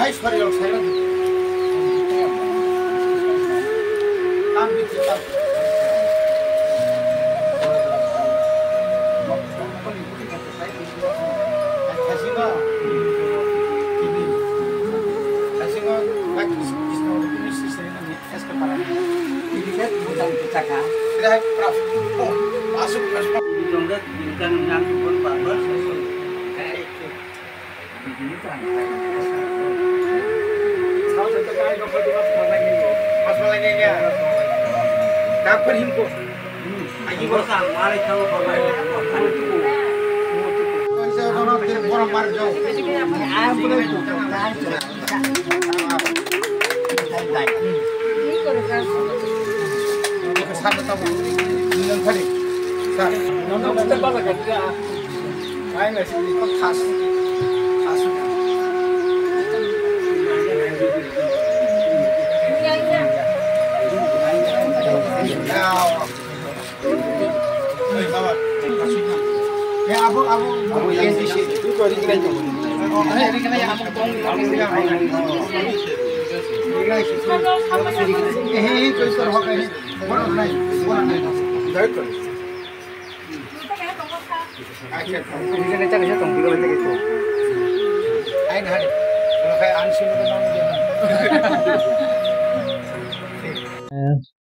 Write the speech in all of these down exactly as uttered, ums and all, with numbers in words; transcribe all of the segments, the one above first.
Sorry, sorry.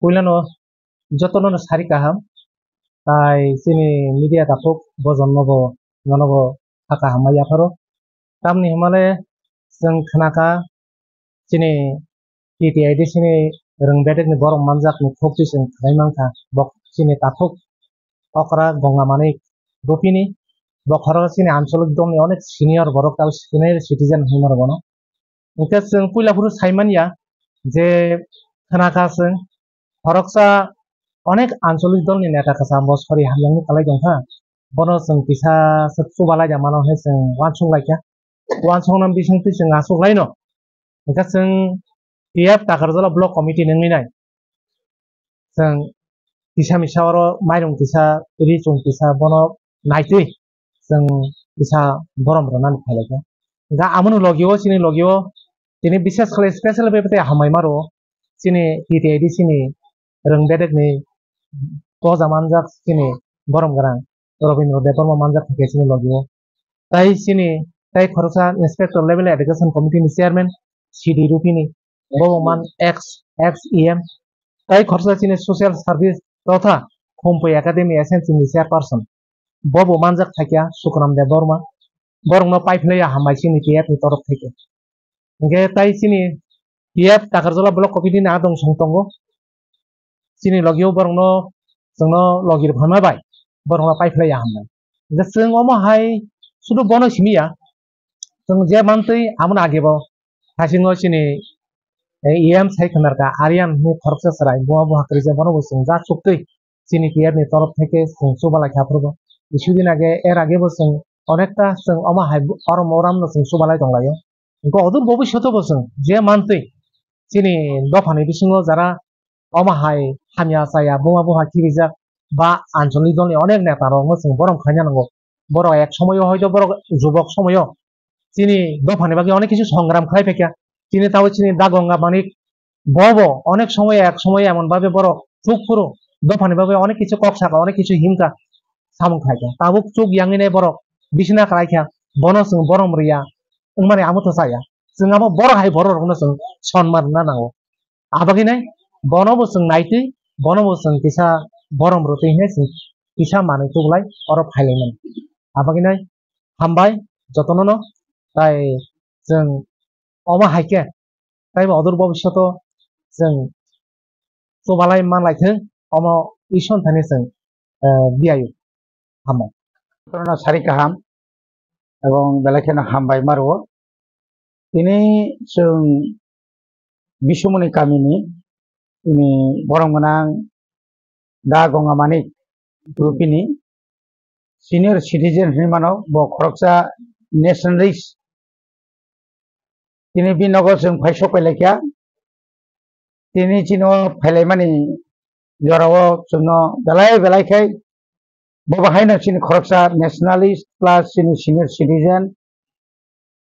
Puilano jotono no sari kaham, tai chini media takhuk bojonno bo nono bo kha kaham ma yapharo. Tamni hwnmale chwng khnakha chini T T I D C ni rwng bedekni borok manjakni khukti chwng khlai mankha. Bo chini takhuk okra Gongamanik Rupini, bo khorok chini ancholic dolni onek senior borok, tei senior citizen hwnwi mano bono. Hwnkhe chwng puila phuru sai manya je khwnakha chwng khoroksa onek ancholic dolni neta kwcham bo sori hamyangni kwlai tongkha. Bono chwng kisa se chubalai da mano hwnwi chwng uansuk laikha. Uansukna bisingtwi chwng achuk laino. Hwnkhe chwng T F Takarjala Block Committee nungwi nai. Chwng kisa misa oro mairung kisa, ri chum kisa bono naitwi chwng kisa borom rwnani phailaikha. Hwnkhe amoni logio, chini logio, tini bises khlai special bai tei hambai ma rwo. Chini T T I D C ni rwng bedekni poja manjak chini borom gwnang Robindra Debbarma manjak thangkhe chini logio. Tai chini, tai khoroksa Inspector Level Education Committee ni Chairman C D Rupini, bobo man ex, ex E M. Tai khoroksa chini Social Service totha Khumpui Academy S N C ni Chairperson. Bobo manjak thakya Sukram Debbarma. Borokno paiphlaiya hambai chini T F ni torof theke. Hwnkhe tai chini T F Takarjala Block Committee ni adong song tongo. Chini logio borokno, chwngno logi rwphaima bai borokno paiphlaiya hambai. Hwnkhe chwng omo hai sudu bono simiya, chwng je mantwi amoni age bo haisingo chini, eh, E M sai khwnarkha Aryan hwnwi khoroksa chwrai, buma buha kwrwijak, bono bo chwng ja chuktwi chini T F ni torof theke chwng chubalai kha phuru bo. Isudin age, er age bo chwng onekta chwng omo hai orom oramno chwng chubalai tonglaio. Hwnkhe odur bobishoto bo chwng je mantwi chini dophani bisingo jara omo hai hamya chaya, buma buha khirijak ba ancholic dolni onek neta rokno chwng borom khlaina nango. Borok ek somoyo hoito borok jubok somoyo chini dophani bagwi onek kisu songram khlai phaikha. Chini tabuk chini Da Gongamanik bobo onek somoyo ek somoyo emon babe borok chuk phuru dophani bagwi onek kisu kok saka, onek kisu himkha, samung khlaikha. Tabuk chuk yangwi nai borok bisina khlaikha, bono chwng borom rwya wngmani amo to chaya. Chwng abo borok hai borok rokno chwng sonma rwna nango. Abagwi nai bono bo chwng naitwi, bono bo chwng kisa borom rwtwi hinwi chwng kisa manwi tuglai oro phailaimani. Abagwi nai hambai jotono no, tai chwng omo hai khe taibo odur bobishoto chwng chubalai manlai thung, omo Iswar thani chwng, eh, biaio. Hambai. Jotono sari kaham ebong belai kheno hambai ma rwo. Tini chwng Bisumuni kamini tini borom gwnang Da Gongamanik Rupini senior citizen hinwi mano, bo khoroksa nationalist. Tini bini nogo chwng phai sok pailaikha. Tini chini o phailaimani jorao chwngno belai belai khai bo bahaino chini khoroksa nationalist plus chini senior citizen,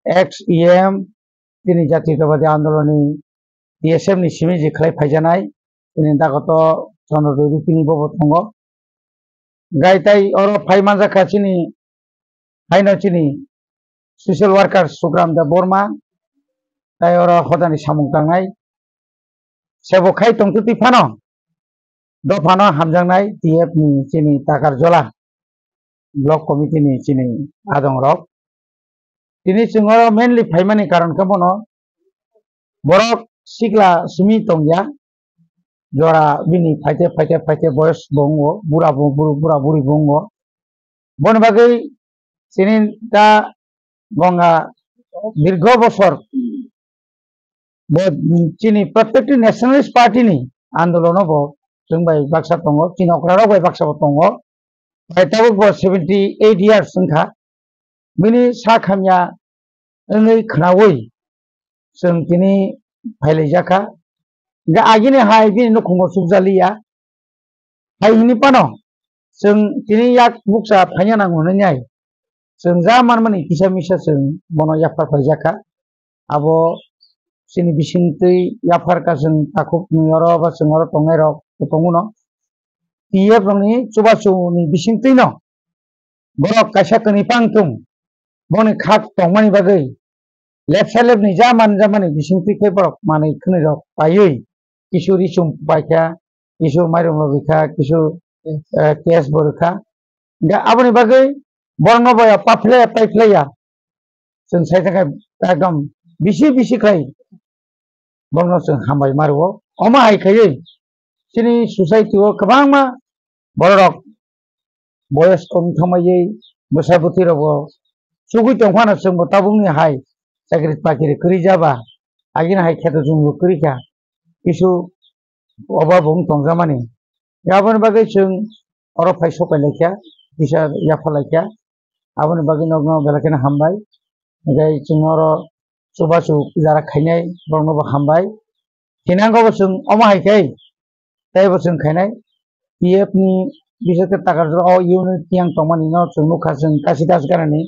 ex E M, chini Jatirotwbadi Andolonni T S F ni simi je khlai phaijanai, chini Dagoto Chandra Dev Rupini bobo tongo. Gai tai oro phai manjakha chini, haino chini social worker Sukram Debbarma, tai oro hodani samung tangnai. Sebo khai tongtwtwi phano, dophano hamjaknai T F ni chini Takarjola block committee ni chini adongrok. Tini chwng oro mainly phaimani karon khe bono borok sikla simi tongya, jora bini phaite phaite phaite boyos bo wngo, bura bo, bura buri bo wngo. Boni bagwi chini ta Ganga dirgho bosor bo chini protective nationalist party ni andolono bo chwng bai baksa tongo, chini okra rok bai baksa bo tongo. Bai tabuk bo seventy eight years wngkha, bini sak hamya wngwi khwnawi chwng tini phailaijakha. Hingkhe agini hai bini nukhungo chukjaliya. Hai hini phano chwng tini yak bukcha phaina nango hwnwi nai. Chwng ja manmani kisa misa chwng bono yaphar phaijakha. Abo chini bisingtwi yapharkha chwng takhuk nwi oro ba chwng oro tongnairok tongo no. T F rokni chubachuni bisingtwino borok kaisa kwnwi pang tung, boni kha tongmani bagwi lepsa lepni ja manjamani bisingtwi khe borok manwi khwnwi rok paiwi kisu risum paikha, kisu mairum rok rikha, kisu, eh, case bo rwkha. Hingkhe aboni bagwi borokno bo ya paphlaiya, paiphlaiya. Chwng sai thangkhe ekdom bisi bisi khlai borokno chwng hambai ma rwo. Omo hai khaiwi chini society o kwbangma bororok boyos wng thangmaiwi bwsa bwtwi rokbo chugui tongphano chwngbo tabukni hai chakri bakiri kwrwi jaba, agini hai kheto chwngbo kwrwi kha, kisu obo bo wng tongjakmani. Aboni bagwi chwng oro phai sopai laikha, kisa yapha laikha, aboni bagwi nokno belai kheno hambai. Hingkhe chwng oro chubachu jara khainai borokno bo hambai. Tini ang bo chwng omo hai khe tei bo chwng khainai T F ni bishoke takar o unit yang tongmani no chwng nukha chwng kasi das ganani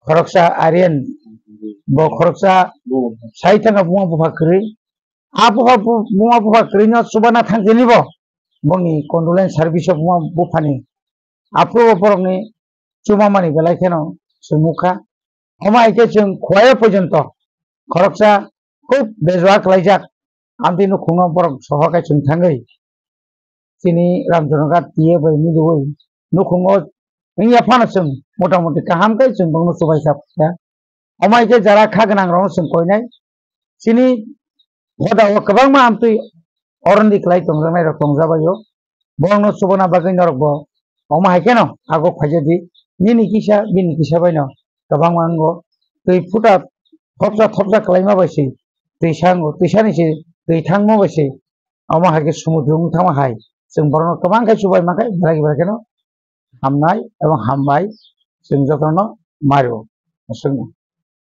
khoroksa Aryan bo khoroksa sai thangkha buma bupha kwrwi. A bupha bu-, buma bupha kwrwi no chubana thangkhe ni bo boni condolence service o buma bupha ni aphuru bo borok ni chuma mani belai kheno chwng nukha. Omo hai khe chwng Khowai o porjonto khoroksa khub bejua khlaijak amtwi nukhungo borok soho khe chwng thangwi chini Ramchandra Ghat T A bai miliwi nukhungo wngya phano chwng motamoti kaham khe chwng bongno chubaisa phaikha. Omo hai khe jara kha gwnang rokno chwng koinai. Chini hoda o kwbangma amtwi oroni kwlai tongjaknai rok tongjabaio. Borokno chubana bagwi norokbo omo hai kheno agok phaijadi. Nini kisa, bini kisa baino kwbangma wngo. Twi phuta thopsa thopsa kwlaima bai se twi sango, twi sani se twi thangma bai se. Omo hai khe sumudru wng thangma hai. Chwng borokno kwbang khe chubai mankha, belai belai kheno hamnai ebong hambai chwng jotono mario. Aswkno.